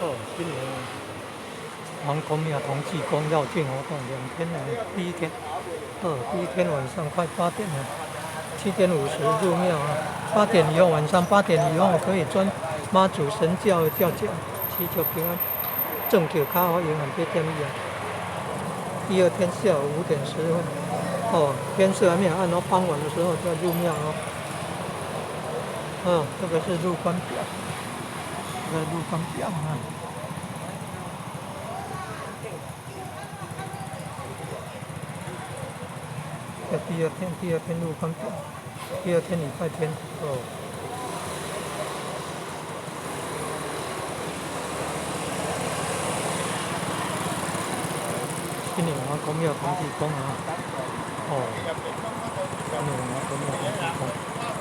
哦，今年王公廟同濟宮繞境活動2天呢，第一天，哦，第一天晚上快8點了，7點50入廟啊，八點以後晚上八點以後可以鑽媽祖神轎的轎腳，祈求平安，正轎較好永遠8點以後。第二天下午5點10分，哦，天色還沒有暗哦，傍晚的時候就要入廟哦。哦，這個是入關表，這個入關表啊。這第二天，第二天入關表，第二天禮拜天哦。今年王公廟同濟宮啊，哦，今年王公廟同濟宮。